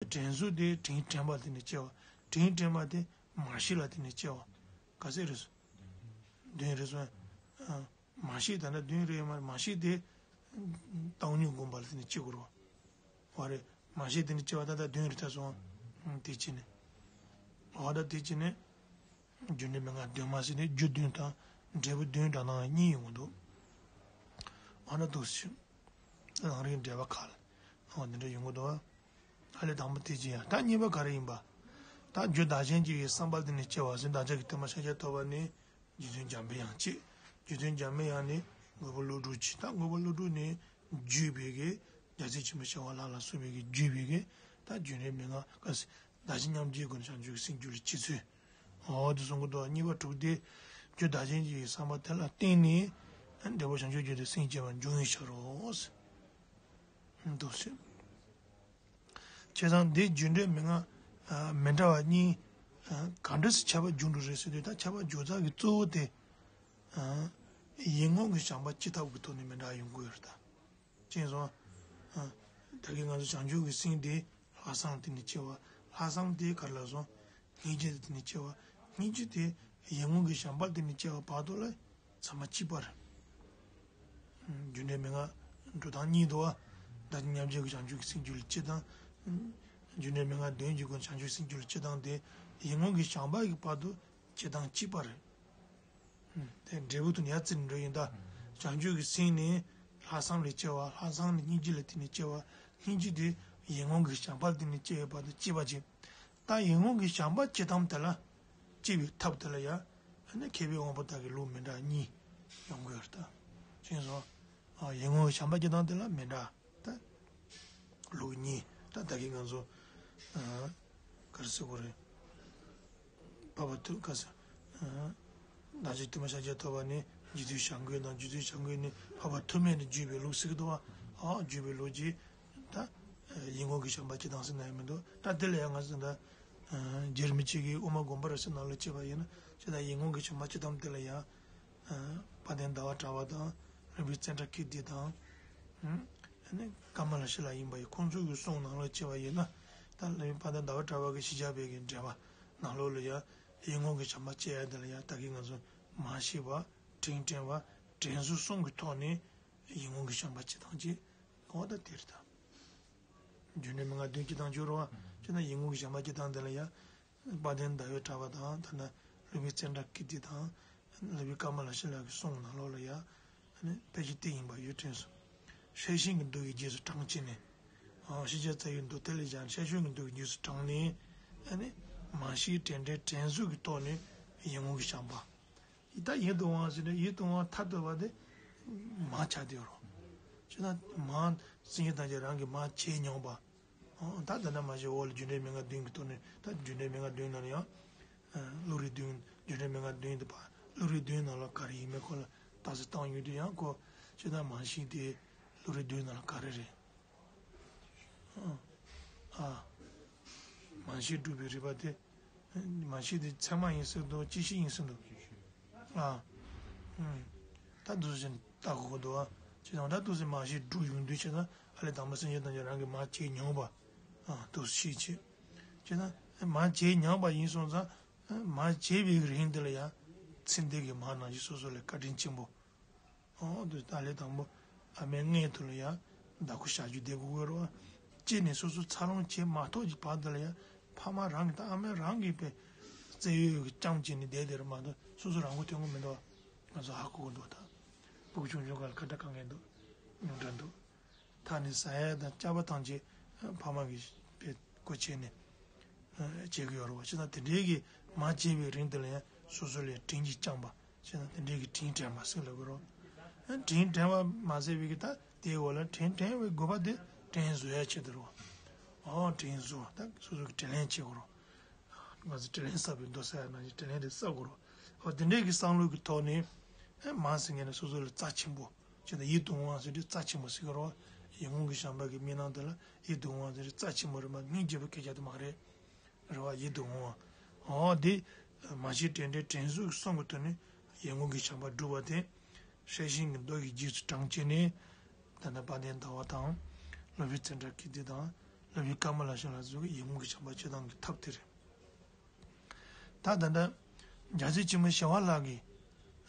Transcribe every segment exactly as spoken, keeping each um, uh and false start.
དྲན་གཟུགས་དེ་དྲིན་དྲན་པ་དེ་ནི་སྐྱེ་བ། དྲིན་དྲན་པ་དེ་མར་ཤེས་ལ་དེ་ནི་སྐྱེ་བ། ག་ཚད་རེད་སོང་། བདུན་རེད་སོང་། ཨ། མར་ཤེས་ད་ལྟ་བདུན་རེད་མ་མར་ཤེས་དེ་བཏང་སྙོམས་སྒོམ་པ་ལ་དེ་ནི་སྐྱེ་དགོས་རེད་བ། འོ་རེད། མར་ཤེས་དེ་ནི་སྐྱེ་བ་ད་ལྟ་བདུན་རེད་ད་སོང་། ཨ། དེ་ཕྱིན་ནས། འོ་ད་དེ་ཕྱིན་ནས། རྒྱུ་འབྲས་མན་ངག་བདུན་མ་ཟེར་ནས་རྒྱུ་བདུན་དང་འབྲས་བུ་བདུན་འདྲ་ནང་གཉིས་ཡོང་གི་འདུག་འོ་ན་འདུག་སེ་ཞུ། རང་རིག་འབྲེལ་བ་ཁ་ལ། འོ་འདི་འདྲ་ཡོང་གི་འདུག་ཨ་ལས་དང་པོ་དེ་ཅི་ཡང་ད་གཉིས་པ་ག་རེ་ཡིན་པ། ད་རྒྱུ་བདག་གཞན་གཅིག་གི་བསམ་པ་དེ་ནི་སྐྱེ་བ་ཟེར་བདག་ཅག་གི་དེ་མ་ཤ་ཁྱ་ཐོབ་པ་ནི། རྗེ་བཙུན་འཇམ་པའི་དབྱངས་གཅིག་རྗེ་བཙུན་འཇམ་པའི་དབྱངས་ནི་དངོས་པོ་བློ་གྲོས་གཅིག་ད་དངོས་པོ་བློ་གྲོས་ནི་བརྒྱུད་པའི་གི་རྒྱལ་སྲས་ཆེན་པོ་ཤེས་རབ་ལྷ་ལ་སོགས་པའི་གི་བརྒྱུད་པའི་གི་ད་རྒྱུ་འབྲས་མན་ངག་ག་ཟེར་བདག་གཞན་མཉམ་བརྗེའི་སྒོ་ནས་བྱང་ཆུབ་ཀྱི་སེམས་རྒྱུད་ལ་སྐྱེ་ཚུལ། འོ་དེ་གསུང་གི་འདུག་གཉིས་པ་དྲུག་སྟེ། རྒྱུ་བདག་གཞན་གཅིག་གི་བསམ་པ་དེ་ལ་བརྟེན་ནས་འབྲས་བུ་བྱང་ཆུབ་རྒྱུད་དུ་སེམས་སྐྱེ་བ་འབྱུང་བའི་ཕྱིར་རོ། འདུག་སེ། བྱས་ཙང་འདི་རྒྱུ་འབྲས་མན་ངག་མི་འདྲ་བ་གཉིས་ག་འདྲ་སེ་ཁྱད་པར་འབྱུང་འགྲོ་རེད་ཟེར་དུས་ད་ཁྱད་པར་འཇུག་ས་གི་གཙོ་བོ་དེ་ཡིད་ངོ་གི་བྱམས་པ་སྐྱེ་ཐབས་ཀྱི་ཐོག་ནས་མི་འདྲ་ཡོང་གི་ཡོད་རེད་ད། ཅེས་སོ། ད་གིན་ང་ཚོ་བྱང་ཆུབ་ཀྱི་སེམས་དེ་ལྷག་བསམ་དེ་ནི་སྐྱེ་བ། ལྷག་བསམ་དེ་ག་རེ་ལ་སོང་། སྙིང་རྗེ་དེ་ནི་སྐྱེ་བ། སྙིང་རྗེ་དེ་ཡིད་ངོ་གི་བྱམས་པ་དེ་ནི་སྐྱེ་བ་བར་དུ་ལ་ཚང་མ་གཅིག་པ་རེད། རྒྱུ་འབྲས་མན་ངག་འགྲོ་སྟངས་གཉིས་འདུག་བ། བདག་ཉམས་བྱེད་ཀྱི་བྱང་ཆུབ་ཀྱི་སེམས་རྒྱུད་ལ་སྐྱེ་སྟངས། རྒྱུ་འབྲས་མན་ངག་བདུན་གྱི་སྒོ་ནས་བྱང་ཆུབ་སེམས་རྒྱུད་ལ་སྐྱེ་སྟངས་དེ་ཡིད་ངོ་གི་བྱམས་པ་གི་བར་དུ་སྐྱེ་སྟངས་གཅིག་པ་རེད། དེ་འབྲས་བུ་དུ་ནི་ཡར་བརྩིས་ནས་འགྲོ་ཡིན་ད། བྱང་ཆུབ་ཀྱི་སེམས་ནི་ལྷག་བསམ་ལས་སྐྱེ་བ། ལྷག་བསམ་ནི་སྙིང་རྗེ་ལ་བརྟེན་ནས་སྐྱེ་བ། སྙིང་རྗེ་དེ་ཡིད་ངོ་གི་བྱམས་པ་ལ་བརྟེན་ནས་སྐྱེ་བའི་བར་དུ་གཅིག་པ་ཅིག་ད་ཡིད་ངོ་གི་བྱམས་པ་སྐྱེ་སྟངས་དེ་ལ་སྐྱེ་བའི་ཐབས་དེ་ལ་ཡང་ཨ་ནི་མཁས་པའི་དབང་པོ་དག་གི་ལུགས་མི་འདྲ་གཉིས་ཡོང་གི་ཡོད་རེད་ད། ཅེས་སོ། ཡིད་ངོ་གི་བྱམས་པ་སྐྱེ་སྟངས་དེ་ལ་མི་འདྲ། ད། ལུགས་གཉིས་ད་ད་གིན་ང་ཚོ། ག་རེ་ཟེར་དགོས་རེད། འཕགས་པ་ཐུབ་ག་ཟེར། བདག་ཅག་ཐུབ་པ་ཤཱཀྱ་ཐུབ་པ་ནི་རྗེ་བཙུན་བྱམས་མགོན་དང་རྗེ་བཙུན་བྱམས་མགོན་ནི་འཕགས་པ་ཐོགས་མེད་ནས་བརྒྱུད་པའི་ལུགས་ཟེར་གི་འདུག་བ། ཨ་བརྒྱུད་པའི་ལུགས་ཀྱིས་ད། ཡིད་ངོ་གི་བྱམས་པ་སྐྱེ་སྟངས་ཟེར་ན་ཡང་མི་འདུག་ད་དེ་ལ་ཡང་ང་ཚོ་ད། རྒྱལ་མི་གཅིག་གིས་དབུ་མ་དགོངས་པ་རབ་གསལ་ནང་ལ་བྱས་པ་ཡིན་ན་ཅི་ད་ཡིད་ངོ་གི་བྱམས་པ་སྐྱེ་སྟངས་དེ་ལ་ཡང་། དཔལ་ལྡན་ཟླ་བ་གྲགས་པ་དང་སློབ་དཔོན་ཙནྡྲ་ཀིརྟི་དང་། ཨ་ནི་ཀ་མ་ལ་ཤཱི་ལ་ཡིན་པ་ཡིན་ཁོང་ཚོ་གི་གསུང་ནང་ལ་བྱས་པ་ཡིན་ན། ད་སློབ་དཔོན་དཔལ་ལྡན་ཟླ་བ་གྲགས་པ་གི་ཤེས་བྱ་པའི་གི་འགྲེལ་པ་ནང་ལོགས་ལ་ཡང་ཡིད་ངོ་གི་བྱམས་པ་སྐྱེ་ཡ་དེ་ལ་ཡང་ད་གིན་ང་ཚོ་མར་ཤེས་པ་དྲིན་དྲན་པ་དྲན་གཟོ་གསུམ་གི་ཐོག་ནས་ཡིད་ངོ་གི་བྱམས་པ་སྐྱེ་སྟངས་ཀྱི་འོ་ད་དེ་རེད་ད། རྒྱུ་འབྲས་མན་ངག་བདུན་གྱི་དང་སྦྱོར་བ་ཅེ་ན་ཡིད་ངོ་གི་བྱམས་པ་སྐྱེ་སྟངས་དེ་ལ་ཡང་། དཔལ་ལྡན་ཟླ་བས་གྲགས་པ་དང་ཐ་ན་སློབ་དཔོན་ཙནྡྲ་ཀིརྟི་དང་། སློབ་དཔོན་ཀ་མ་ལ་ཤཱི་ལ་གི་གསུང་ནང་ལོགས་ལ་ཡང་། ཕལ་ཆེར་དེ་ཡིན་པ་ཡོད་དྲན་སོང་། སྲེད་ཞེན་གྱི་མདོ་ཡི་རྗེས་སུ་འབྲང་བྱས་ནས། ཤེས་བྱ་རྩ་བའི་མདོ་དེ་ལས་ཀྱང་སྲེད་ཞེན་གྱི་མདོ་ཡི་རྗེས་སུ་འབྲངས་ནས། མར་ཤེས་དྲན་དྲན་དྲན་གཟོ་གི་ཐོག་ནས་ཡིད་ངོ་གི་བྱམས་པ། ད་ཡིད་དུ་འོང་བ་ཟེར་ནས་ཡིད་དུ་འོང་བ་ཐ་དད་པ་དེ་མར་ཆགས་བསྡད་ཡོད་རེད། ཅེ་ན་མར་སེམས་ཅན་ཐམས་ཅད་རང་གིས་མར་བྱས་མྱོང་བ། ད་དེ་འདྲ་མ་བྱས་འོག་ལ་རྒྱུ་འབྲས་མན་ངག་བདུན་གྱི་ཐོག་ནས་ད་རྒྱུ་འབྲས་མན་ངག་བདུན་ནང་ལ་ཡང་། བློ་རིག་བདུན་རྒྱུ་འབྲས་མན་ངག་བདུན་དུ་བ་བློ་རིག་བདུན་ནང་ལ་ག་རེ་ཡིན་མིན་སྐོར་ལ་ད་གཟོད་བཏང་ཡོང་དུས་ཡང་ཁོ་ཅེ་ན་མར་ཤེས་དེ་བློ་རིག་བདུན་ནང་ལ་ག་རེ་རེད། ཨ། མར་ཤེས་སྒྲུབ་པའི་རིགས་པ་དེ། མར་ཤེས་དེ་ཚད་མ་ཡིན་ཟེར་འདུག་སྤྱི་བཤད་ཡིན་ཟེར་འདུག་ཨ། ད་འདུག་སེ་བྱས་ནས་ལྟ་དགོས་ཀྱི་འདུག་ཨ། བྱས་ཙང་ད་འདུག་སེ་མར་ཤེས་སྒྲུབ་ཡོང་དུས་བྱས་ཙང་ཨ་ལས་དང་པོ་སེམས་ཅན་ཐམས་ཅད་རང་གིས་མར་བྱས་མྱོང་བ། ཨ་འདུག་སེ་ཤེས་བྱས། བྱས་ཙང་མར་བྱས་མྱོང་བ་ཡིན་སོང་ཙང་། མར་བྱས་པའི་རིང་དེ་ལ་ཡང་། ཚེ་འདས་ཀྱི་མར་ནང་བཞིན་སོ་སོ་ལ་བཀའ་དྲིན་ཆེན་པོ། འོ་དེ་ད་ལས་དང་པོ་ཨ་མའི་མངལ་དུ་ལ་ཡང་བདག་པོ་བྱ་རྒྱུ་བསྡད་དགོས་ཀྱི་རེད་བ། སྐྱེས་ནས་སོ་སོ་འཚར་ལོངས་བྱེད་མ་ཐུབ་ཀྱི་བར་དུ་ལ་ཡང་ཕ་མ་རང་གི་ད་ཨ་མའི་རང་གི་པའི་བཙན་གཡོ་གི་རྐྱང་བྱས་ནས་བསྡད་དེ་རེད་མ་གཏོགས་སོ་སོ་རང་མགོ་ཐོན་གྱི་མི་འདུག་བ། ང་ཚོ་ཧ་གོ་གི་འདུག་ད། སྤུ་གུ་ཆུང་ཆུང་སྒང་ལ་ཁ་བརྡ་གང་གས་འདུག་ཉུང་དྲགས་འདུག་ཐག་ནས་ཟ་ཡ་དང་སྐྱག་པ་ཐམས་ཅད་ཕ་མ་གིས་པའི་སྒོ་ཕྱེ་ནས་བྱེད་ཀྱི་ཡོད་རེད་བ། བྱས་ཙང་དེ་འདྲའི་གི་མར་བྱས་པའི་རིང་དེ་ལ་ཡང་སོ་སོ་ལ་དྲིན་གྱིས་བསྐྱངས་པ་བྱས་ཙང་དེ་འདྲའི་གི་དྲིན་དྲན་པ་ཟེར་ལབ་ཀྱི་རེད། དྲིན་དྲན་པ་མ་ཟད་པའི་གི་ད་དེའི་འོག་ལ་དྲིན་དྲན་པའི་དགོས་པ་དེ་དྲིན་གཟོ་ཡ་ཆེད་དུ་རེད་བ། ཨོ་དྲིན་གཟོ་ད་སོ་སོ་གི་དྲིན་ལན་བྱེད་དགོས་རེད། ང་ཚོ་དྲིན་ལན་བསབ་པའི་མདོ་ཟེར་ཡ་ནང་བཞིན་དྲིན་ལན་དེ་བསབ་དགོས་རེད། ཨོ་དེ་འདྲའི་གི་བསམ་བློ་གི་ཐོག་ནས་མར་ཟེར་མཁན་ནི་སོ་སོ་ལ་རྩ་ཆེན་པོ། ཅེས་དང་ཡིད་དུ་འོང་བ་ཟེར་དུས་རྩ་ཆེན་པོ་ཟེར་གི་རེད་བ། ཡིད་ངོ་གི་བྱམས་པ་གི་མི་སྣང་དེ་ལ་ཡིད་དུ་འོང་བ་ཟེར་དུས་རྩ་ཆེན་པོ་རེད་མ་སྙིང་རྗེ་པོ་སྐད་ཆ་དེ་མ་རེད། རེད་བ་ཡིད་དུ་འོང་བ། འོ་དེ། མར་ཤེས་དྲན་དྲན་དྲན་གཟོ་གསུམ་གྱི་ཐོག་ནས་ཡིད་ངོ་གི་བྱམས་པ་བསྒྲུབས་པ་དེ། སྲེད་ཞེན་གྱི་མདོ་ཡི་རྗེས་སུ་འབྲང་བྱས་ནས། ད་ལྟ་དཔལ་ལྡན་ཟླ་བ་དང་། སློབ་དཔོན་ཙནྡྲ་ཀིརྟི་དང་། བའི་ཀ་མ་ལ་ཤ་ལ་སོགས་ཀྱི་ཡིད་འོང་གི་བྱམས་པ་སྐྱེ་སྟངས་ཀྱི་ཐབས་དེ་རེད། ད་ད་ལྟ་རྒྱལ་སྲས་ཆེན་པོ་ཞི་བ་ལྷ་གིས་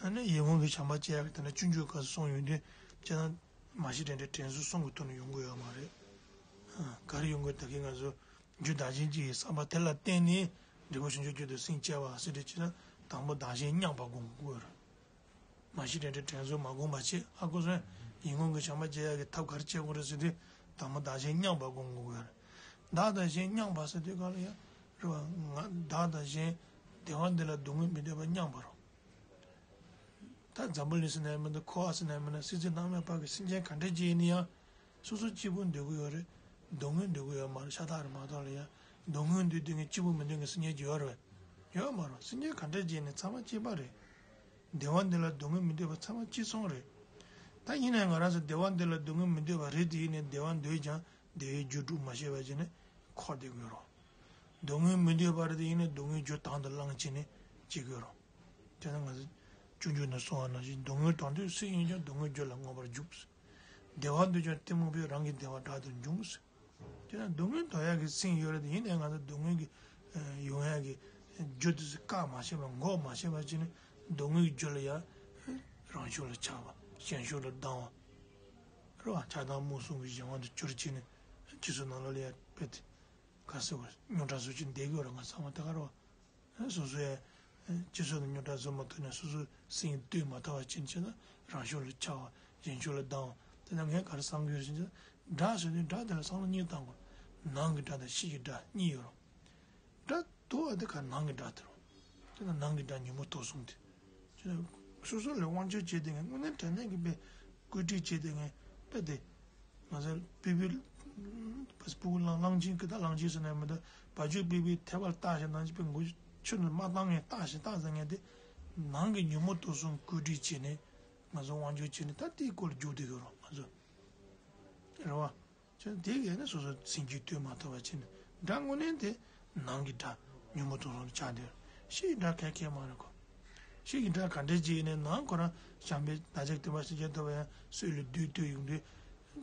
ཨ་ནི་ཡིད་འོང་གི་བྱམས་པ་སྐྱེ་ཡག་གི་དེ་འདྲ་སྤྱོད་འཇུག་སྐབས་སུ་གསུངས་ཡོང་དུས་སྤྱིར་བཏང་མ་གཞི་དྲན་དྲན་དྲན་གསོ་གསུམ་གྱི་ཐོག་ནས་ཡོང་གི་ཡོད་མ་རེད། ཨ། ག་རེ་ཡོང་གི་ད་གིན་ང་ཚོ་རྒྱུ་བདག་གཞན་གཅེས་ཡི་བསམ་པ་དེ་ལ་བརྟེན་ནས་འབྲས་བུ་བྱང་ཆུབ་རྒྱུད་དུ་སེམས་བསྐྱེད་པ་ཟེར་དུས་ཕྱིན་ན་དང་པོ་བདག་གཞན་མཉམ་པ་སྒོམ་དགོས་རེད། མ་གཞི་དྲན་དྲན་དྲན་གསོ་མ་སྒོམ་པ་བྱེད། ཨ་ཁུ་སོན་ཡིད་འོང་གི་བྱམས་པ་སྐྱེ་ཡག་གི་ཐབས་ག་རེ་བྱེད་དགོས་རེད་ཟེར་དུས་དང་པོ་བདག་གཞན་མཉམ་པ་སྒོམ་དགོས་ཀྱི་ཡོད་རེད། བདག་དང་གཞན་མཉམ་པ་ཟེར་དུས་ག་ལ་ཡ་རེད་བ། ང་བདག་དང་གཞན་བདེ་བ་འདི་ལ་སྡུག་བསྔལ་མི་འདོད་པ་མཉམ་པ་རོ། ད་འཛམ་བུ་གླིང་ཟེར་ན་ཡང་མི་འདུག་ཁོ་བ་ཟེར་ན་ཡང་མི་འདུག་སྲིད་རྩེ་ནང་མའི་བར་གྱི་སེམས་ཅན་ག་འདྲ་ཅིག་ཡིན་ན་ཡང་སོ་སོ་སྐྱིད་པོ་འདོད་ཀྱི་ཡོད་རེད། སྡུག་བསྔལ་འདོད་ཀྱི་ཡོད་མ་རེད། ཤ་སྟག་རེད་མ་གཏོགས་ལ་ཡ་སྡུག་བསྔལ་འདོད་དུས་ངས་སྐྱིད་པོ་མི་འདོད་མཁན་སེམས་ཅན་ཅིག་ཡོད་རེད་བས། ཡོད་མ་རེད། སེམས་ཅན་ག་འདྲ་ཅིག་ཡིན་ན་ཚང་མ་སྐྱིད་པ་རེད། བདེ་བ་འདི་ལ་སྡུག་བསྔལ་མི་འདོད་པ་ཚང་མ་སྐྱིད་སོང་རེད། ད་ཡིན་ནའི་ང་རང་ཚོ་བདེ་བ་འདི་ལ་སྡུག་བསྔལ་མི་འདོད་པ་རེད་དེ་ཡིན་ནའི་བདེ་བ་འདོད་ཀྱང་བདེ་བའི་རྒྱུ་སྒྲུབ་མ་ཤེས་པ་བྱས་ནས་འཁོར་བསྡད་དགོས་རོ། སྡུག་བསྔལ་མི་འདོད་པ་རེད་དེ་ཡིན་ནའི་སྡུག་བསྔལ་རྒྱུ་དང་དུ་བླངས་བྱས་ནས་སྐྱིད་དགོས་རོ། དེ་ན་ང་ཚོ་སྤྱོད་འཇུག་ནང་གསུངས་པ་ནང་བཞིན་སྡུག་བསྔལ་དང་དུ་སུ་ཡིན་ཀྱང་སྡུག་བསྔལ་རྒྱུ་ལ་མངོན་པར་རྒྱུག་བདེ་བ་འདོད་ཀྱང་གཏི་མུག་པས་རང་གི་བདེ་བ་དགྲ་དུ་འཇོམས། དེ་ན་སྡུག་བསྔལ་འདོད་ཡག་གི་སེམས་ཡོད་རེད་དེ་ཡིན་ནའི་ང་ཚོ་སྡུག་བསྔལ་གྱི་ཡོང་ཡག་གི་རྒྱུ་དེ་ཚོ་བཀག་མ་ཤེས་པ་འགོག་མ་ཤེས་པ་བྱས་ནས་སྡུག་བསྔལ་གྱི་རྒྱུ་ལ་ཡ་རང་ཤུགས་ལ་ཆགས་པ་གཞན་ཤུགས་ལ་སྡང་བ་རེད་བ། ཆགས་སྡང་རྨུགས་གསུམ་གྱི་གཞན་དབང་དུ་གྱུར་བྱས་ནས་རྗེས་སུ་ནང་ལོགས་ལ་ཡ་དཔེ་དེ་ག་ཟེར་བ་རྙོག་དྲ་བཟོ་བྱས་ནས་བསྡད་དགོས་རེད། ང་ཚང་མ་དེ་ག་རེད་བ། སོ་སོའི་སྤྱི་ཚོགས་ནང་རྙོག་དྲ་བཟོ་མ་ཐུབ་ནས་སོ་སོའི་སེམས་གཏོད་མ་ཐུབ་པ་ཅན་བྱས་ན་རང་ཤུགས་ལ་ཆགས་པ་གཞན་ཤུགས་ལ་སྡང་བ། དེ་ན་ངས་ག་རེ་བསམ་གྱི་ཡོད་ཟེར་ན་དགྲ་ཟེར་དུས་དགྲ་དེ་ལ་བསམ་བློ་གཉིས་བཏང་དགོས། ནང་གི་དགྲ་དང་ཕྱི་གི་དགྲ་གཉིས་ཡོད་རེད། དགྲ་དུ་བ་དེ་ག་ནང་གི་དགྲ་དེ་རེད། དེ་ན་ནང་གི་དགྲ་ཉོན་མོངས་དུག་གསུམ་དེ། སོ་སོ་ལ་དབང་སྒྱུར་བྱས་བསྡད་མཁན་དངོས་གནས་དྲང་གནས་ཀྱི་དཔེ་བཀོད་སྒྲིག་བྱས་བསྡད་མཁན་དཔེ་དེ། ང་ཚོ་པི་པི་སྤུ་གུ་གླང་གླང་ཆེན་སྐུ་ད་གླང་ཆེན་ཟེར་ན་མི་འདུག་བ་ཕྱུགས་པི་པི་ཐལ་བར་བཏགས་ཤིང་ནང་ཆེན་པའི་མགོ་ཆུ་ནང་མ་བཏང་ངས་བཏགས་ཤིང་བཏགས་ཟེར་མཁན་དེ། ནང་གི་ཉོན་མོངས་དུག་གསུམ་བཀོད་སྒྲིག་བྱས་ནས་ང་ཚོ་དབང་སྒྱུར་བྱས་ནས་ད་དེའི་སྐོར་ལ་རྒྱུག་བསྡད་ཡོད་རེད་ང་ཚོ། རེད་བ། ཁྱོད་དེ་གས་ནི་སོ་སོ་སེམས་རྒྱུད་སྟོན་མ་ཐུབ་པ་བྱས་ནས་དགྲ་དངོས་གནས་དེ་ནང་གི་དགྲ་ཉོན་མོངས་དུག་གསུམ་ཆགས་འདུག་ཕྱི་ཡི་དགྲ་ཁྱད་ཁྱད་མ་རེད་གོ། ཕྱི་ཡི་དགྲ་ག་འདྲས་ཅིག་ཡིན་ནའི་ནང་ཁོ་རང་བྱམས་པའི་བདག་ཅག་སྟོན་པ་སེམས་ཅན་ཐོབ་པ་ཡང་སྲོད་ལ་བདུད་བཏུལ་ཡོང་དུས་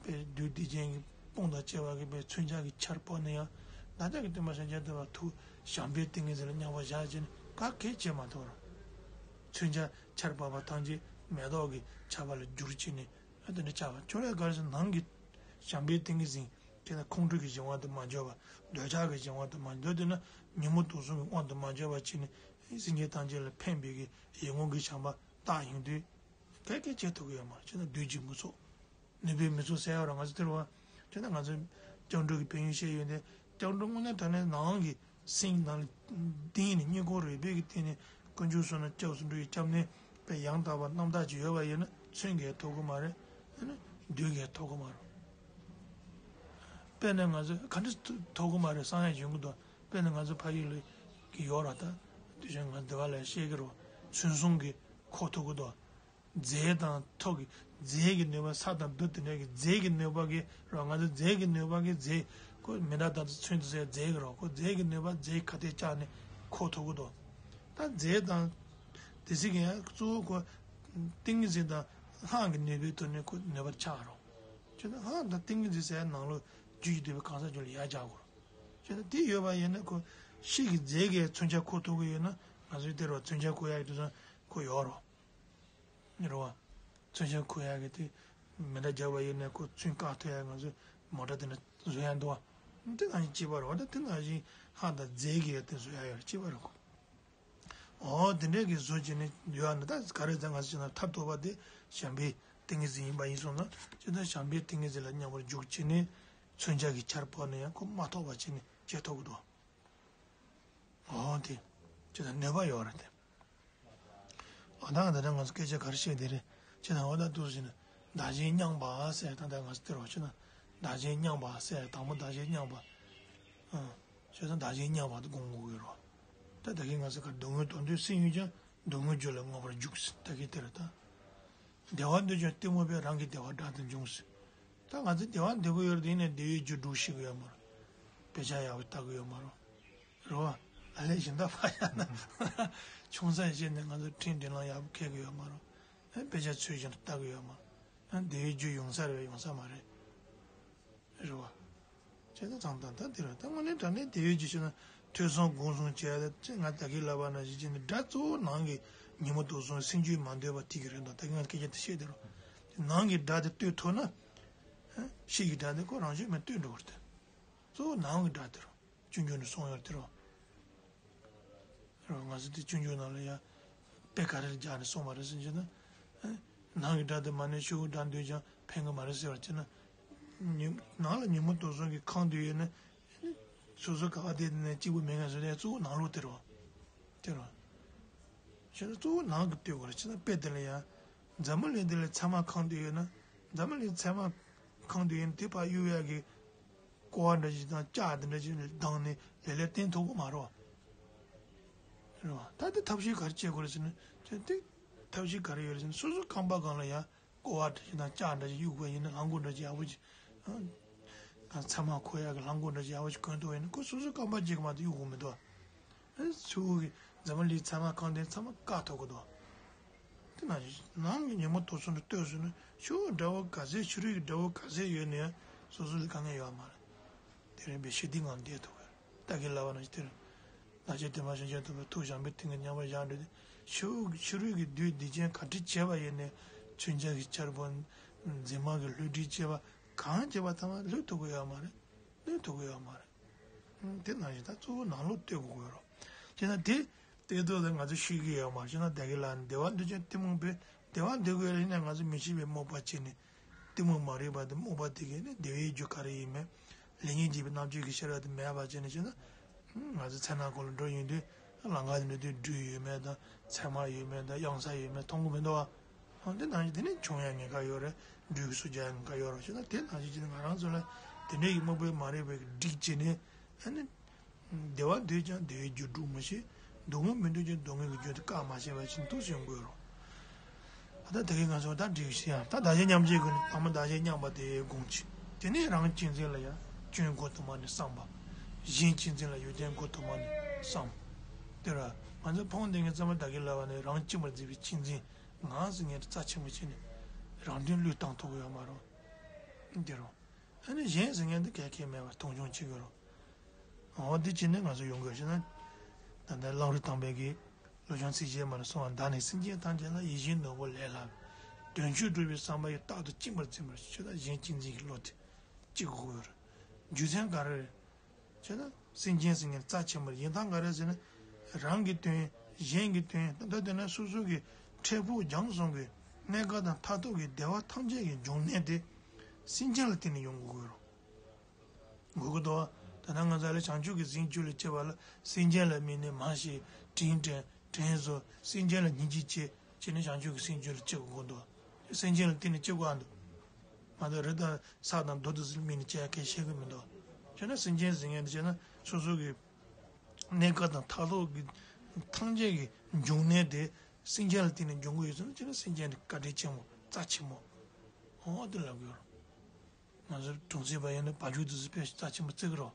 པའི་བདུད་སྡིག་ཅན་གྱི་དཔུང་དང་བཅས་པ་གི་པའི་མཚོན་ཆ་གི་ཆར་ཕོག་ནས་ཡང་བདག་ཅག་གི་སྟོན་པ་སེམས་ཅན་ཐོབ་པ་ཐུགས་བྱམས་པའི་ཏིང་ངེ་འཛིན་ལ་མཉམ་པར་བཞག་བྱས་ནས་ག་གེ་བྱེད་མ་ཐུབ་རོ། མཚོན་ཆ་ཆར་ཕོག་པ་ཐམས་ཅད་མེ་ཏོག་གི་ཆར་པ་ལ་བསྒྱུར་བྱས་ནས། ཨ་དེ་འདྲ་ཆགས་པ་ཁྱོད་རས་ག་རེ་ཟེར་ནང་གི་བྱམས་པའི་ཏིང་ངེ་འཛིན་དེ་ན་ཁོང་ཁྲོ་གི་གཞན་དབང་དུ་མ་འཇོག་པ། འདོད་ཆགས་ཀྱི་གཞན་དབང་དུ་མ་འདོད་དེ་ན་ཉོན་མོངས་དུག་གསུམ་གྱི་དབང་དུ་མ་འཇོག་པ་བྱས་ནས་སེམས་ཅན་ཐམས་ཅད་ལ་ཕན་པའི་གི་ཡིད་འོང་གི་བྱམས་པ་བཏགས་ཡོང་དུས་ག་གེ་བྱེད་ཐུབ་ཀྱི་ཡོད་མ་རེད། བྱས་ན་བདུད་ཀྱིས་མི་ཚུགས། ནུས་པས་མི་ཚུགས་ཟེར་ཡོད་རེད། ང་ཚོ་དེ་རུ་བ་བྱས་ན་ང་ཚོ་སྐྱབས་འགྲོ་གི་ཕན་ཡོན་བཤད་ཡོད་དེ་སྐྱབས་འགྲོ་དངོས་གནས་དྲང་གནས་ནང་གི་སེམས་ནང་ལ་གཏིང་ནས་སྙིང་ཁོང་རུས་པའི་གི་གཏིང་ནས་དཀོན་མཆོག་གསུམ་ལ་སྐྱབས་སུ་འགྲོ་བའི་སྐྱབས་གནས་དཔེ་ཡང་དག་པ་རྣམ་དག་ཅིག་ཡོད་པ་ཡིན་ན་མཚོན་གྱིས་ཐོབ་གི་མ་རེད། ཨ་ནི་བདུད་ཀྱིས་ཐོབ་གི་མ་རེད། དཔེར་ན་ང་ཚོ་ག་འདྲ་ཐོབ་གི་མ་རེད་བསམ་ཡ་ཡོང་གི་འདུག་དཔེར་ན་ང་ཚོ་ཕ་ཡུལ་ལ་གི་ཡོད་ར་ད་དུས་ཆེན་ང་འདི་བ་ལ་བཤད་གི་རེད། མཚོན་སྲུང་གིས་ཁོ་ཐོབ་གི་འདུག་རྫས་དང་ཐོག་གི་རྫས་ཀྱི་ནུས་པ་ས་དང་རྡུལ་དེ་འདྲ་གི་རྫས་ཀྱི་ནུས་པ་གི་རོ། ང་ཚོ་རྫས་ཀྱི་ནུས་པ་གི་རྫས་ཁོ་མི་འདྲ་དང་ཚོན་དུ་ཟེར་རྫས་ཀྱི་རོ། ཁོ་རྫས་ཀྱི་ནུས་པ་རྫས་ཁ་གཏད་བཅག་ནས་ཁོ་ཐུབ་ཀྱི་འདུག་ད་རྫས་དང་དེ་སྲིད་ཀྱི་ཡང་གཙོ་བོ་ཁོ་ཏིང་ངེ་འཛིན་དང་ལྷ་གི་ནུས་པའི་ཐོག་ནས་ཁོ་ནུས་པར་ཆགས་རོ། བྱས་ན་ལྷ་དང་ཏིང་ངེ་འཛིན་ཟེར་ནང་ལོགས་རྒྱུད་ཀྱི་འདུས་པའི་གང་ཟག་རྒྱུད་ལ་ཡར་བཅག་དགོས་རོ། བྱས་ན་དེ་ཡོད་པ་ཡིན་ན་ཁོ་ཕྱི་གི་རྫས་ཀྱི་མཚོན་ཆ་ཁོ་ཐུབ་ཀྱི་ཡོད་ན་ང་ཚོའི་དེ་རུ་མཚོན་ཆ་ཁུར་ཡག་གི་དུས་ཚོད་ཁོ་ཡོད་རོ། རེད་བ། མཚོན་ཆ་ཁུར་ཡག་གི་དེ་མེ་མདའ་རྒྱག་པ་ཡིན་ན་ཁོ་ཚོན་བཀག་ཐུབ་ཡག་ང་ཚོ་མོ་ཊ་དེ་ནས་བཟོ་ཡག་འདུག་བ། དེ་ནང་བཞིན་གཅིག་པ་རེད་བ། ད་དེ་ནང་བཞིན་ལྷ་དང་རྫས་ཀྱི་ཡ་དེ་བཟོ་ཡག་ཡོད་རེད། གཅིག་པ་རེད་ཁོ། འོ་དེ་འདྲས་ཀྱི་བཟོ་བྱས་ནས་ཡོད་ཨ་ནི་ད་ག་རེ་ཟེར་ང་ཚོ་བྱས་ན་ཐབས་ཐོབ་པ་དེ་བྱམས་པའི་ཏིང་ངེ་འཛིན་ཡིན་པ་ཡིན་སོང་ན་ཅི་ད་བྱམས་པའི་ཏིང་ངེ་འཛིན་ལ་མཉམ་པར་འཇུག་བྱས་ནས་མཚོན་ཆ་གི་ཆར་ཕོག་ནས་ཡང་ཁོ་མ་ཐོགས་པ་བྱས་ནས་བྱེད་ཐུབ་ཀྱི་འདུག་འོ་དེ་ཅི་ད་ནུས་པ་ཡོད་རེད་དེ། འོ་ད་ང་ད་ལྟ་ང་ཚོ་སྐད་ཆ་ག་རེ་བཤད་དེ་རེད་ཅི་ད་འོ་ད་འདུག་ཟེར་ན་བདག་གཞན་མཉམ་པ་ཟེར་ད་ལྟ་ང་ཚོ་དེ་རོ་ཅི་ན་བདག་གཞན་མཉམ་པ་ཟེར་དང་པོ་བདག་གཞན་མཉམ་པ། ཨ། བྱས་ཙང་བདག་གཞན་མཉམ་པ་དེ་སྒོམ་དགོས་ཀྱི་རེད། ད་ད་གིན་ང་ཚོ་ག་སྡུག་བསྔལ་དོན་དུ་སེམས་ཡོད་ཀྱང་སྡུག་བསྔལ་རྒྱུ་ལ་མངོན་པར་འཇུག་ཟེར་ད་གིན་དེ་རེད་ད། བདེ་བ་འདོད་ཀྱང་གཏི་མུག་པས་རང་གི་བདེ་བ་དགྲ་དུ་འཇོམས་ཟེར། ད་ང་ཚོ་བདེ་བ་འདོད་ཀྱི་ཡོད་རེད་དེ་ཡིན་ནའི་བདེ་བའི་རྒྱུ་སྒྲུབ་ཤེས་ཀྱི་ཡོད་མ་རེད། དཔེ་ཆ་ཡག་པོ་ལྟ་གི་ཡོད་མ་རེད། རེད་བ། ཨ་ལས་གཞན་དག་ཕ་ཡ་ན། ཆུང་ས་བྱས་ནས་ང་ཚོ་ཁྲིམས་འདྲེ་ལང་ཡག་པོ་འཁེལ་གི་ཡོད་མ་རེད། ཨ་དཔེ་ཆ་ཚོད་བཞིན་དུ་ལྟ་གི་ཡོད་མ་རེད། ཨ་བདེ་བའི་རྒྱུ་ཡོང་ས་རེད་ཡོང་ས་མ་རེད། རེད་བ། བྱས་ཙང་ད་ད་དེ་རེད། ད་དངོས་གནས་དྲང་གནས་དེ་ཡོད་ཀྱི་ཞེ་ན། ཐོས་བསམ་སྒོམ་གསུམ་བྱས་ཏེ་ཅེས་ང་ད་གིན་ལབ་པ་ནང་བཞིན་བྱས་ནས། དགྲ་གཙོ་བོ་ནང་གི་ཉོན་མོངས་དུག་གསུམ་སེམས་རྒྱུད་མ་འདོད་པ་དེ་གི་རེད་འདུག་ད་གིན་ང་སྐད་ཆ་དེ་བཤད་དེ་རོ། ནང་གི་དགྲ་དེ་གཏོད་ཐུབ་ན། ཕྱི་ཡི་དགྲ་དེ་ཁོ་རང་བཞིན་མེད་གཏོད་འགྲོ་གི་རེད་དེ། གཙོ་བོ་ནང་གི་དགྲ་དེ་རོ། སྤྱོད་འཇུག་ནས་གསུངས་ཡོད་དེ་རོ། རོ། ང་ཚོ་དེ་སྤྱོད་འཇུག་ནང་ལ་ཡང་དཔེ་ག་རེ་རྒྱག་ནས་གསུངས་པ་རེད་ཟེར་གྱི་ན། ནང་གི་དགྲ་དེ་མ་ནས་ཕྱི་དགྲ་འདོད་ཀྱང་ཕན་གི་མ་རེད་ཟེར་བ་བྱས་ན། ཉོན་ནང་ལ་ཉོན་མོངས་དུག་གསུམ་གྱིས་ཁེངས་བསྡད་ཡོད་ན། སོ་སོ་ག་བ་དེ་ནས་གཅིག་པུ་མེད་ངེས་ཟེར་ནས་གཙོ་བོ་ནང་ལོགས་དེ་རོ། དེ་རོ། བྱས་ན་གཙོ་བོ་ནང་གི་ལྟོས་དགོས་རེད། བྱས་ན་དཔེ་དེ་ལ་ཡང་། འཛམ་བུ་གླིང་འདི་ལ་ཚེར་མ་ཁེངས་བསྡད་ཡོད་ན། འཛམ་བུ་གླིང་ཚེར་མ་ཁེངས་བསྡད་ཡོད་ན་དེ་ཕར་གཡུག་ཡག་གི་ཀོ་བ་འདྲ་ཞིག་དང་ལྕགས་དེ་འདྲ་ཞིག་བརྡུངས་ནས་ལེ་ལེ་བརྟན་ཐུབ་ཀྱི་མ་རེད་བ། རེད་བ། ད་དེ་ཐབས་ཤེས་ག་རེ་བྱེད་དགོས་རེད་ཟེར་ན། བྱས་ཏེ་ཐབས་ཤེས་ག་རེ་ཡོད་རེད་ཟེར་ན། སོ་སོ་རྐང་པ་སྒང་ལ་ཡང་ཀོ་བ་འདྲ་ཞིག་དང་ལྕགས་འདྲ་ཞིག་གཡུག་པ་ཡིན་ན། རླངས་འཁོར་འདྲ་ཞིག་ཡག་པོ་ཅིག་ཨ། ཚེར་མ་འཁོར་ཡག་གི་རླངས་འཁོར་འདྲ་ཞིག་ཡག་པོ་ཅིག་གོན་ཐུབ་པ་ཡིན་ན། ཁོ་སོ་སོ་རྐང་པ་གཅིག་གིས་མ་གཏོགས་གཡུག་དགོས་མི་འདུག་ཨ། ཕྱི་དབུགས་ཀྱིས་འཛམ་བུ་གླིང་ཚེར་མ་ཁེངས་དེ་ཚང་མ་བཀག་ཐུབ་ཀྱི་འདུག་དེ་ནང་བཞིན་ནང་གི་ཉོན་མོངས་དུག་གསུམ་དེ་གཏོད་ཟེར་ན། ཕྱི་དབུགས་དགྲ་བོ་ག་ཚད། ཕྱི་རོལ་གྱི་དགྲ་བོ་ག་ཚད་ཡོད་ན་ཡང་སོ་སོ་ལ་དཀའ་ངལ་ཡོད་མ་རེད། དེ་རིང་པའི་ཞི་བདེའི་ངང་བསྡད་ཐུབ་ཀྱི་རེད། ད་གིན་ལབ་པ་ནང་བཞིན་དེ་རེད། བདག་ཅག་དེ་མ་ཞིག་བྱེད་ཐུབ་པའི་ཐུགས་བྱམས་པའི་མཐིལ་གྱིས་མཉམ་པར་བཞག་འགྲོ་དུས། ཕྱི་དབུགས་ཕྱི་རོལ་གྱི་བདུད་སྡིག་ཅན་ག་འདྲ་བྱས་པ་ཡིན་ནའི། མཚོན་ཆ་གི་ཆར་པ། མཛེ་མ་གི་ལྷུ་སྒྲིག་བྱས་པ་གང་བྱས་པ་ཐམས་ཅད་ལུད་ཐུབ་ཀྱི་ཡོད་མ་རེད། ལུད་ཐུབ་ཀྱི་ཡོད་མ་རེད། དེ་ནང་བཞིན་ད་གཙོ་བོ་ནང་ལོགས་ལྟོས་དགོས་ཀྱི་ཡོད་རེད། བྱས་ན་དེ་ལྟོས་དུས་ལ་ང་ཚོ་ཤེས་ཀྱི་ཡོད་མ་རེད། བྱས་ན་ད་གིན་ལབ་ནས་བདེ་བ་འདོད་ཀྱང་གཏི་མུག་པས། བདེ་བ་འདོད་དགོས་ཡིན་ན་ང་ཚོ་མི་ཤེས་པའི་རྨོངས་པ་བྱས་ནས། གཏི་མུག་མ་རིག་པ་དེ། རྨོངས་པ་དེ་གིས་ནི་བདེ་བའི་རྒྱུ་ག་རེ་ཡིན་མིན། ལེགས་ཉེས་འབྱེད་པའི་རྣམ་དཔྱོད་ཀྱི་ཤེས་རབ་དེ་མེད་པ་བྱས་ནས། བྱས་ན་ང་ཚོ་མཚན་ནག་གུང་ལ་འགྲོ་ཡོང་དུས། ལམ་ཁ་དེ་འགྲོ་དུས་སྦྲུལ་ཡོད་མེད་དང་། ཚེར་མ་ཡོད་མེད་དང་། གཡང་ས་ཡོད་མེད་མཐོང་གི་མི་འདུག་བ། འོ་དེ་ནང་བཞིན་དེ་ནས་མཆོང་ཡག་ཉེན་ཁ་ཡོད་རེད། སྦྲུལ་གྱིས་སུ་རྒྱག་ཡག་ཉེན་ཁ་ཡོད་རེད། བྱས་ན་དེ་ནང་བཞིན་བྱས་ནས་ང་རང་ཚོ་ལ་དེ་འདྲ་ཡི་རྨོངས་པས་མ་རིག་པའི་སྒྲིབ་བྱས་ནས། ཨ་ནི། བདེ་བ་འདོད་ཀྱང་བདེ་བའི་རྒྱུ་སྒྲུབ་མི་ཤེས། སྡུག་བསྔལ་མི་འདོད་ཀྱང་སྡུག་བསྔལ་གྱི་རྒྱུ་དེ་བཀག་མ་ཤེས་པ་ཞིག་ཏུ་སོང་དགོས་རེད། ད་ལྟ་གི་ང་ཚོ་ད་འགྲིག་ཤེས་ཡང་། ད་བདག་གཞན་མཉམ་བརྗེའི་སྒོ་ནས། དང་པོ་བདག་གཞན་མཉམ་པ་དེ་སྒོམ་བྱེད། དེ་ནས་རང་གཅེས་འཛིན་ལ་ཡང་སྐྱོན་མགོ་དུ་མ་ནས་བསམ་པ། གཞན་གཅེས་འཛིན་ལ་ཡོན་ཏན་མགོ་དུ་མ་ནས་བསམ། དེ་ར་ང་ཚོ་ཕོངས་འདི་ངས་ཚང་མ་ད་གིན་ལབ་པ་ནས། རང་གཅེས་པར་འཛིན་པའི་གཅེས་འཛིན། ང་ཟེར་མཁན་དེ་རྩ་ཆེན་པོ་བྱས་ནས་རང་དོན་བློས་བཏང་ཐུབ་ཀྱི་ཡོད་མ་རེད། འདི་རུ། ཨ་ནི་གཞན་ཟེར་མཁན་དེ་གལ་གལ་མེད་པར་མཐོང་ཆུང་བྱེད་དགོས་རེད། འོ་འདི་བྱས་ནས་ང་ཚོ་ཡོང་དགོས་ཤེ་ན། ད་ལྟ་གླང་རི་ཐང་པའི་གི་ལོ་ཆུང་ཚིགས་བཅད་མ་ལ་གསུངས་པ། བདག་ནི་སེམས་ཅན་ཐམས་ཅད་ལ། ཡིད་བཞིན་ནོར་བུ་ལས་ལྷག་པའི། དོན་མཆོག་སྒྲུབ་པའི་བསམ་པ་ཡིས། རྟག་ཏུ་གཅེས་པར་འཛིན་པར་བྱ། ད་གཞན་གཅེས་འཛིན་གྱི་བློ་དེ་སྐྱེ་དགོས་རེད། རྒྱུ་མཚན་ག་རེ་རེད། བྱས་ན་སེམས་ཅན་ཟེར་མཁན་རྩ་ཆེན་པོ་རེད། ཡིན་སྟངས་ག་རེ་ཟེར་ན། རང་གི་དོན། གཞན་གྱི་དོན། ད་ལྟ་དེ་ན་སོ་སོ་གི་འཕྲལ་ཕུགས་རྒྱང་སོང་གི་གནས་སྐབས་དང་མཐར་ཐུག་གི་བདེ་བ་ཐམས་ཅད་ཀྱི་འབྱུང་གནས་དེ་སེམས་ཅན་ལ་བརྟེན་ནས་ཡོང་དགོས་ཀྱི་ཡོད་རེད། དགོས་ཀྱི་འདུག་ད་ལྟ་ང་ཚོ་ལ་བྱང་ཆུབ་ཀྱི་སེམས་རྒྱུད་ལ་སྐྱེ་བ་ལ། སེམས་ཅན་ལ་དམིགས་ནས་མར་ཤེས། དྲིན་དྲན། དྲིན་གཟོ། སེམས་ཅན་ལ་སྙིང་རྗེ་སྐྱེ། བྱས་ནས་བྱང་ཆུབ་ཀྱི་སེམས་རྒྱུད་ལ་སྐྱེ་དགོས་ཀྱི་འདུག་སེམས་ཅན་ལ་བརྟེན་ནས་སྐྱེ་དགོས་འདུག་མ་གཏོགས་རི་དང་ས་དང་རྡོ་དེ་ཚོ་དམིགས་ནས་སྐྱེ་ཡག་གང་ཡང་ཤེས་ཀྱི་མི་འདུག་བྱས་ན་སེམས་ཅན་ཟེར་མཁན་དེ་བྱས་ན་སོ་སོ་གི་གནས་སྐབས་དང་མཐར་ཐུག་གི་ཐམས་ཅད་ཀྱི་འབྱུང་གནས་དེ་སེམས་ཅན་ལ་བརྟེན་ནས་འབྱུང་གི་ཡོད་ཙང་། བྱས་ན་སེམས་ཅན་དེ་བཀའ་དྲིན་ཆེན་པོ། རྩ་ཆེན་པོ། འོ་དེ་ལབ་དགོས་རེད། ང་ཚོ་གྲོང་གསེབ་པ་ཡིན་ན་བ་ཕྱུགས་དེ་ཚོ་དཔེ་རྩ་ཆེན་པོ་བརྩི་གི་རེད།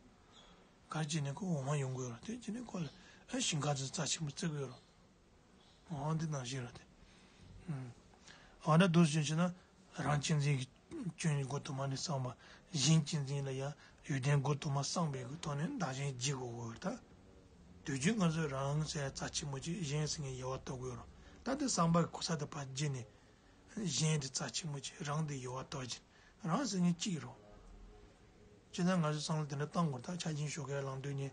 ག་རེ་བྱས་ནས་ཁོ་འོ་མ་ཡོང་གི་ཡོད་རེད། དེ་བྱས་ནས་ཁོ་ལ་ཨ་ཞིང་ཁ་དེ་ཚོ་རྩ་ཆེན་པོ་བརྩི་གི་ཡོད་རེད། འོ་འདི་ནང་བཞིན་རེད་དེ། ཨ་འདྲ་འདུག་ཞེས་བྱས་ན། རང་གཅེས་འཛིན་གྱི་སྐྱོན་མགོ་དུ་མ་ནས་བསམ་པ། གཞན་གཅེས་འཛིན་ལ་ཡང་ཡོན་ཏན་མགོ་དུ་མ་བསམ་པའི་གི་ཐོག་ནས་བདག་གཞན་བརྗེ་དགོས་ཀྱི་ཡོད་རེད་ད། དུས་རྒྱུན་ང་ཚོས་རང་ཟེར་རྩ་ཆེན་པོ་བྱས། གཞན་ཟེར་མཁན་ཡལ་བར་དོར་གྱི་ཡོད་རེད། ད་དེ་བསམ་པ་གི་གོ་ས་དེ་ཕར་བརྗེས་ནས། གཞན་དེ་རྩ་ཆེན་པོ་བྱས། རང་དེ་ཡལ་བར་དོར་བྱས། རང་ཟེར་མཁན་གཅིག་རེད། སྤྱིར་ན་ང་ཚོས་བསམ་བློ་དེ་འདྲ་བཏང་དགོས་རེད། ད་ཆ་རྐྱེན་ཞོགས་ཀས་ལངས་དུས་ནས་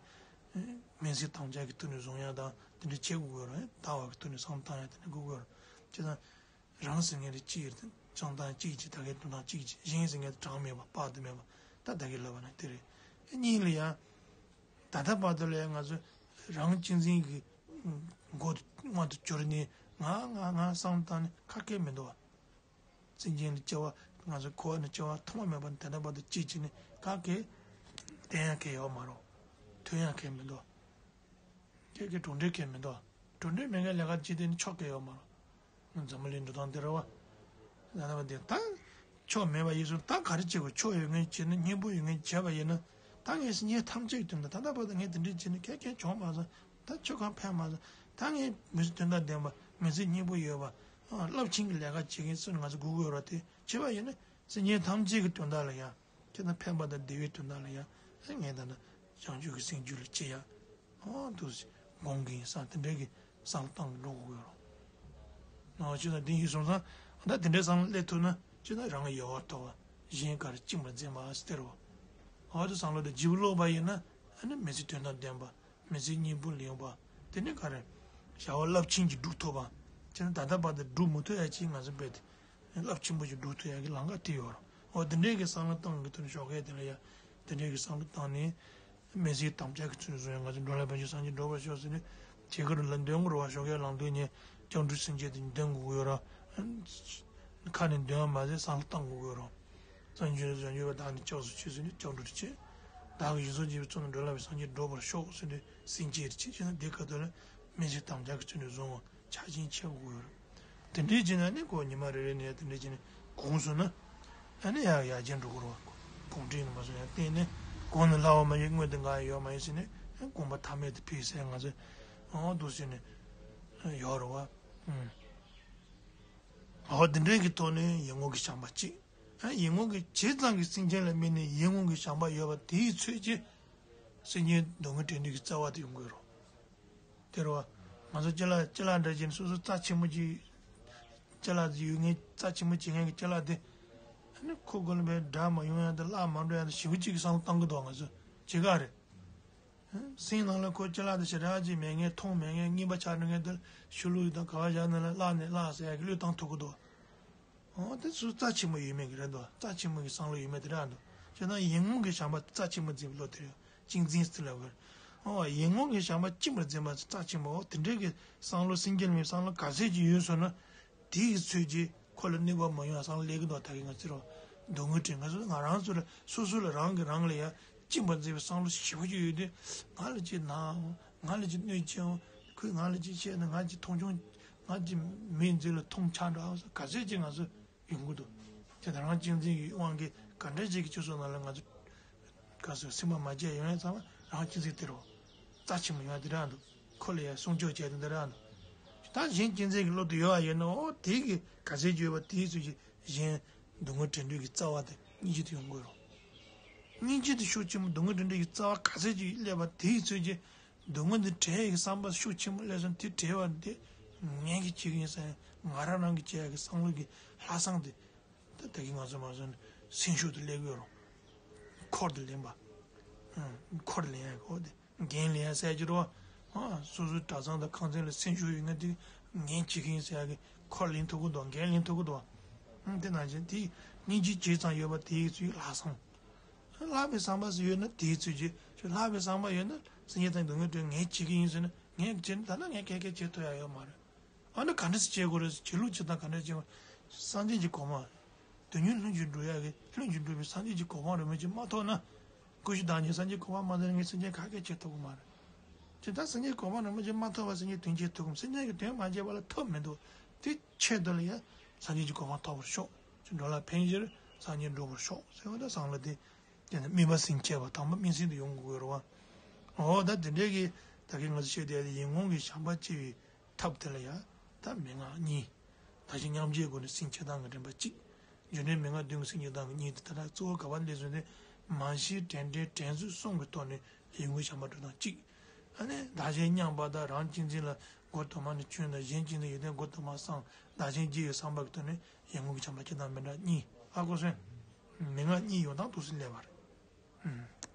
མིང་ཚིག་དམ་བཅའ་གི་ཐོག་ནས་བཟུང་ཡག་དང་དེ་འདྲ་བྱེད་དགོས་ཀྱི་ཡོད་རེད། ལྟ་བ་གི་ཐོག་ནས་བསམ་བློ་བཏང་ཡག་དེ་འདྲ་དགོས་ཀྱི་ཡོད་རེད། སྤྱིར་ན་རང་ཟེར་མཁན་དེ་གཅིག་རེད། བྱུང་སྟངས་གཅིག་བྱས། ད་གའི་དོན་དག་གཅིག་བྱས། གཞན་ཟེར་མཁན་དེ་གྲངས་མེད་པ། དཔག་ཏུ་མེད་པ། ད་ད་གིན་ལབ་པ་ནང་དེ་རེད། གཉིས་ལ་ཡང་ད་ལྟ་བར་དུ་ལ་ཡང་ང་ཚོས་རང་གཅེས་འཛིན་གྱི་མགོ་དབང་དུ་གྱུར་ནས་ང་ང་ང་བསམ་བློ་བཏང་ནས་ཁག་ཁག་མི་འདུག་བ། སེམས་ཅན་ལ་སྐྱེ་བ། ང་ཚོ་འཁོར་བ་ནས་སྐྱེ་བ་ཐོག་མ་མེད་པ་ནས་ད་ལྟ་བར་དུ་སྐྱེས་བྱས་ནས་ག་གེ་བསྟན་ཡག་གང་ཡང་ཡོད་མ་རེད། ཐོན་ཡག་གང་ཡང་མི་འདུག་ག་གེ་གྲུབ་འབྲས་གང་ཡང་མི་འདུག་གྲུབ་འབྲས་མེད་མཁན་ལས་ཀ་བྱེད་དེ་ནི་ཆོ་ག་གང་ཡང་ཡོད་མ་རེད། འཛམ་བུ་གླིང་འགྲོ་སྟངས་འདི་རེད་བ། ད་ལྟ་བར་དུ་ད་ཆོ་མེད་པ་ཡིན་ཙང་ད་ག་རེ་བྱེད་དགོས། ཆོ་ཡོད་མཁན་བྱས་ན། སྙིང་པོ་ཡོད་མཁན་བྱས་པ་ཡིན་ན། ད་ངས་སེམས་ཅན་ཐམས་ཅད་ཀྱི་དོན་དག་ད་ལྟ་བར་དུ་ངས་དེ་འདྲས་བྱས་ནས་ག་གེ་བྱུང་མ་སོང་། ད་ཆོ་ག་ཕན་མ་སོང་། ད་ངས་མི་ཚེ་དོན་དང་ལྡན་པ། མི་ཚེ་སྙིང་པོ་ཡོད་པ། རླབས་ཆེན་གྱི་ལས་ཀ་བྱེད་མཁན་ཚོ་ང་ཚོ་དགོས་ཀྱི་ཡོད་རེད་དེ། བྱས་པ་ཡིན་ན་སེམས་ཅན་ཐམས་ཅད་ཀྱི་དོན་དག་ལ་ཡང་། ཁྱེད་རང་ཕན་པ་དང་བདེ་བའི་དོན་དག་ལ་ཡང་ ངས་ད་ནི་བྱང་ཆུབ་ཀྱི་སེམས་རྒྱུད་ལ་སྐྱེ་ཡ། ཨོ་འདུག་སེ་སྒོམ་གྱི་ཡིན་བསམ་དེ་འདྲའི་གི་བསམ་བློ་བཏང་གི་འགྲོ་དགོས་ཀྱི་ཡོད་རེད། ཨོ་ཅི་ད་དེ་ཡིན་སོང་ཙང་ད་དེ་འདྲའི་བསམ་བློ་སླེབས་ཐུབ་ན་ཅི་ད་རང་གི་ཡལ་བར་དོར་བ། གཞན་ག་རེ་བཅིངས་པར་འཛིན་པ་ཟེར་བ། ཨོ་དེ་བསམ་བློ་དེ་ལྗིད་པོ་སློག་པ་ཡིན་ན་ཨ་ནི་མི་ཚེ་དོན་དང་ལྡན་པ། མི་ཚེ་སྙིང་པོ་ལེན་པ། དེ་ནི་ག་རེ། བྱ་བ་རླབས་ཆེན་གྱི་སྒྲུབ་ཐུབ་པ། ཅི་ད་ལྟ་བར་དུ་སྒྲུབ་མི་ཐུབ་ཡ་ཅིག་ང་ཚོ་རྦད་དེ་རླབས་ཆེན་པོ་ཞིག་སྒྲུབ་ཐུབ་ཡ་གི་ལམ་ཁ་དེ་ཡོད་རེད། འོ་དེ་འདྲའི་གི་བསམ་བློ་བཏང་གི་ཐོག་ནས་ཞོགས་ཀས་དེ་ལ་ཡ་དེ་འདྲའི་གི་བསམ་བློ་བཏང་ནས་མི་ཚེའི་དམ་བཅའ་གི་ཚུལ་བཟུང་ཡ། ང་ཚོ་འགྲོ་ལ་ཕན་ཕྱིར་སངས་རྒྱས་འགྲུབ་པར་ཤོག་ཟེར་ནས་བྱེད་ཀྱི་རེད་ལ། འདོན་དགོས་རེད་བ། ཞོགས་ཀས་ལངས་དུས་ནས་སྐྱབས་འགྲོ་སེམས་བསྐྱེད་དེ་འདོན་དགོས་ཀྱི་ཡོད་རེད། ཁ་ནས་འདོན་པ་མ་ཟད་བསམ་བློ་བཏང་དགོས་ཀྱི་ཡོད་རེད། བྱང་ཆུབ་ལ་བྱང་ཆུབ་པ་བདག་ནི་སྐྱབས་སུ་མཆི་ཟེར་ནས་སྐྱབས་འགྲོ་དེ་བྱེད། བདག་གིས་ཞིང་སོགས་བགྱིས་པའི་ཚོགས་རྣམས་འགྲོ་ལ་ཕན་སངས་རྒྱས་འགྲུབ་པར་ཤོག་ཟེར་ནས་སེམས་བསྐྱེད་དེ་བྱེད་ཅེ་ན་དེ་ཁ་ཐོག་ལ་མི་ཚེ་དམ་བཅའ་གི་ཚུལ་ནས་བཟུང་བ་ཆ་ཆེན་ཆེ་དགོས་ཡོད་རེད། དེ་འདྲའི་བྱས་ན་ནི་ཁོ་ཉི་མ་རེ་རེ་ནས་དེ་འདྲའི་བྱས་ནས་གོམས་སོང་ན་ཨ་ནི་ཡག་ཡག་ཅན་འགྲོ་གི་རེད་བ། གོམས་འདྲིས་ནི་མ་སོང་ཡང་བརྟེན་ནས་གོམས་ནི་སླ་བ་མ་ཡིན། སྔོན་དུ་འགག་ཡོད་མ་ཡིན་ཟེར་ནས་གོམས་པ་ཐ་མལ་དུ་ཕེབས་ཟེར་ང་ཚོས་ཨོ་འདུག་ཟེར་ནས་ཡོད་རེད་བ། ཨོ་དེ་འདྲའི་གི་ཐོག་ནས་ཡིད་ངོ་གི་བྱམས་པ་གཅིག་ཡིད་ངོ་གི་བྱས་ཙང་གི་སེམས་ཅན་ལ་དམིགས་ནས་ཡིད་ངོ་གི་བྱམས་པ་ཡོད་པ་དེའི་ཚོད་ཀྱིས་སེམས་ཅན་སྡུག་བསྔལ་བྲལ་འདོད་ཀྱི་རྩ་བ་དེ་ཡོང་གི་རེད། དེ་རེད་བ། ང་ཚོ་ཅ་ལག་ཅ་ལག་འདྲ་བྱས་ནས་སོ་སོ་རྩ་ཆེན་པོ་ཅིག་ཅ་ལག་ཅིག་ཡོད་མཁན། རྩ་ཆེན་པོ་བྱེད་མཁན་གྱི་ཅ་ལག་དེ་ཨ་ནི་ཁོ་དགོས་ལ་བའི་འདྲ་མ་ཡོང་ཡ་དང་བརླག་མ་འགྲོ་ཡ་དང་ཞེ་པོ་ཅིག་གི་བསམ་བློ་བཏང་གི་འདུག་ང་ཚོ་བྱེད་ག་རེད། སེམས་ནང་ལ་ཁོ་ཅ་ལག་དེ་ཞེ་དྲག་ཅིག་མེད་མཁན། མཐོང་མེད་མཁན། རྔན་པ་ཆག་འགྲོ་མཁན་དེ་ལ་ཤུ་ལུག་དང་ག་བ་བཞག་ནས་ལ་བརླག་ནས་བརླག་ཟེར་ཡ་གི་བློས་བཏང་ཐུབ་ཀྱི་འདུག་ཨོ་དེ་ཚོ་རྩ་ཆེན་པོ་ཡོད་མེད་ཀྱི་རེད་འདུག་རྩ་ཆེན་པོ་གི་བསམ་བློ་ཡོད་མེད་དེ་རེད་འདུག་བྱས་ན་ཡིད་ངོ་གི་བྱམས་པ་རྩ་ཆེན་པོ་འཛིན་པའི་བློ་དེ་རེད། གཅེས་འཛིན་ཟེར་ལབ་དགོས། ཨོ་ཡིད་ངོ་གི་བྱམས་པ་གཅེས་པར་འཛིན་པ་རྩ་ཆེན་པོ། ཨོ་དེ་འདྲའི་གི་བསམ་བློ་སེམས་ཅན་མི་བསམ་བློ་ག་ཚད་ཅིག་ཡོད་སོང་ན། དེ་ཡི་ཚོད་ཀྱིས་ཁོ་ལ་གནོད་པ་མ་ཡོང་བ་བསམ་བློ་སླེབས་ཀྱི་འདུག་ད་གིན་ང་ཚོ་རོ་སྡུག་བསྔལ་དྲན། ང་ཚོ་ང་རང་ཚོ་ལ་སོ་སོ་ལ་རང་གིས་རང་ལ་ཡ་གཅེས་པར་འཛིན་པའི་བསམ་བློ་ཞེ་པོ་ཅིག་ཡོད་དུས་ང་ལ་ཅིག་ན་འོང་། ང་ལ་ཅིག་གནོད་སྐྱེལ་འོང་། ཁོས་ང་ལ་ཅིག་བཤད་ན་ང་ཅིག་མཐོང་ཆུང་། ང་ཅིག་མི་འཛིན་ལ་མཐོང་ཆགས་འགྲོ་འོང་། ག་ཚད་ཅིག་ང་ཚོ་ཡོང་གི་འདུག་དེ་ལྟར་རང་གཅེས་འཛིན་གྱི་དབང་གིས་ག་འདྲ་ཅིག་གི་སྤྱི་ཚོགས་ནང་ལ་ང་ཚོ་ག་ཚོད་སེམས་པ་མ་བརྗེད་ཡོང་ཡ་ཚང་མ་རང་གཅེས་འཛིན་དེ་རོ། རྩ་ཆེན་མོ་ཡོང་ཡ་དེ་རང་འདུག་ཁོ་ལ་ཡ་སྲུང་སྐྱོབ་བྱས་དེ་འདི་རང་འདུག་ད་གཞན་གཅེས་འཛིན་གྱི་བློ་དེ་ཡོད་ཡ་ཡོད་ན། ཨོ་དེ་གི་ག་ཚད་ཅིག་ཡོད་པ་དེའི་ཚོད་ཀྱིས་གཞན་སྡུག་བསྔལ་བྲལ་འདོད་ཀྱི་རྩ་བ་དེ་སྙིང་རྗེ་དེ་ཡོང་དགོས་རོ། སྙིང་རྗེ་དེ་ཤུགས་ཆེན་པོ་སྡུག་བསྔལ་བྲལ་འདོད་ཀྱི་རྩ་བ་ག་ཚད་ཅིག་སླེབས་པ་དེའི་ཚོད་ཀྱིས་སྡུག་བསྔལ་འདི་བྲལ་ཡག་གི་བསམ་པ་ཤུགས་ཆེན་པོ་སླེབས་སོང་། དེ་བྲལ་བ་འདི་ངས་གི་བྱེད་ཀྱི་ཡིན་ཟེར་ང་རང་རང་གི་བྱེད་ཡག་གི་བསམ་བློ་གི་ལྷག་བསམ་དེ། ད་ད་གིན་ང་ཚོ་མ་སོང་ནས་སེམས་ཤུགས་དེ་སླེབས་ཡོད་རུང་། འཁོར་དུ་ལེན་པ། ཨང་། འཁོར་ལེན་ཡག་གོ་དེ་འགན་ལེན་ཡག་ཟེར་གྱི་རོ། ཨང་། སོ་སོའི་གྲྭ་ཚང་དང་ཁང་ཚན་ལ་སེམས་ཤུགས་ཡོད་ན་དེ་ངས་བྱེད་ཀྱི་ཡིན་ཟེར་ཡག་གི་འཁོར་ལེན་ཐུབ་ཀྱི་འདུག་འགན་ལེན་ཐུབ་ཀྱི་འདུག་ཨང་། དེ་ནང་བཞིན་དེ་སྙིང་རྗེ་བྱས་ཙང་ཡོད་པ་དེའི་ཚུལ་ལྷག་བསམ། ལྷག་པའི་བསམ་པ་ཟེར་ཡོད་ན་དེའི་ཚུལ་གྱིས། ལྷག་པའི་བསམ་པ་ཡོད་ན་སེམས་ཅན་དང་སྡུག་བསྔལ་བྲལ་ངས་བྱེད་ཀྱི་ཡིན་ཟེར་ན་ངས་བྱེད་ན་ད་ལྟ་ངས་ག་གེ་བྱེད་ཐུབ་ཡག་ཡོད་མ་རེད། ཨ་ནི་ག་འདྲ་སེ་བྱེད་དགོས་རེད། བྱེད་ལུགས་བྱེད་སྟངས་ག་འདྲ་བྱེད་དགོས། སངས་རྒྱས་ཀྱི་གོ་འཕང་། དོན་སྙིང་ལྷུན་གྱིས་འགྲུབ་ཡག་གི་ལྷུན་གྱིས་འགྲུབ་པའི་སངས་རྒྱས་ཀྱི་གོ་འཕང་རིན་པོ་ཆེ་མ་ཐོབ་ན། ཀུན་ཤེས་བདག་ཉིད་སངས་རྒྱས་གོ་འཕང་མ་ཐོབ་ན་ངས་སེམས་ཅན་ག་གེ་བྱེད་ཐུབ་ཀྱི་མ་རེད། ཇི་ལྟར་སངས་རྒྱས་གོ་འཕང་རིན་པོ་ཆེ་མ་ཐོབ་པར་སེམས་ཅན་དོན་བྱེད་ཐུབ་ཀྱི་མ། སེམས་ཅན་གྱི་དོན་མ་བྱས་པ་ལ་ཐབས་མི་འདུག་དེ་ཆེད་དུ་ལ་ཡང་སངས་རྒྱས་ཀྱི་གོ་འཕང་ཐོབ་པར་ཤོག་ཅེས་འགྲོ་ལ་ཕན་ཕྱིར་སངས་རྒྱས་འགྲུབ་པར་ཤོག་ཟེར་བ་དང་། བསམ་བློ་དེ་དེ་ནི་དམིགས་པ་སེམས་བསྐྱེད་པ་དང་པོ་དམིགས་བསལ་དུ་ཡོང་དགོས་རེད་བ། འོ་ད་དེ་འདྲའི་གི་ད་གིན་ང་ཚོ་བཤད་བསྡད་དེ་ཡིད་ངོ་གི་བྱམས་པ་སྐྱེ་བའི་ཐབས་དེ་ལ་ཡང་ད་མན་ངག་གཉིས། བདག་གཞན་མཉམ་བརྗེའི་སྒོ་ནས་སེམས་བསྐྱེད་སྟངས་ཀྱི་རིམ་པ་གཅིག་འབྱོར་ལྡན་མན་ངག་བདུན་གྱི་སེམས་བསྐྱེད་སྟངས་ཀྱི་གཉིས་དེ། ད་ལྟ་གཙོ་བོ་ག་པར་སླེབས་སོང་དེ། མ་གཞི་དྲན་འབྲས་དྲན་ཚུལ་གསུམ་གྱི་ཐོག་ནས་ཡིད་ངོ་བྱམས་པ་སྒྲུབ་སྟངས་གཅིག་ཨ་ནི་བདག་གཞན་མཉམ་པ་དང་རང་གཅེས་འཛིན་ལ་སྒོ་དུ་མ་ནས་བསྐྱོན་དང་། གཞན་གཅེས་འཛིན་ཡོན་ཏན་སྒོ་དུ་མ་སངས། བདག་གཞན་བརྗེ་བའི་བསམ་པ་གི་ཐོག་ནས་ཡིད་ངོ་གི་བྱམས་པ་སྐྱེ་སྟངས་མི་འདྲ་གཉིས། ཧ་གོ་སོང་། མན་ངག་གཉིས་ཡོང་སྟངས་འདུག་སེ་སླེབས་པ་རེད། ཨུམ།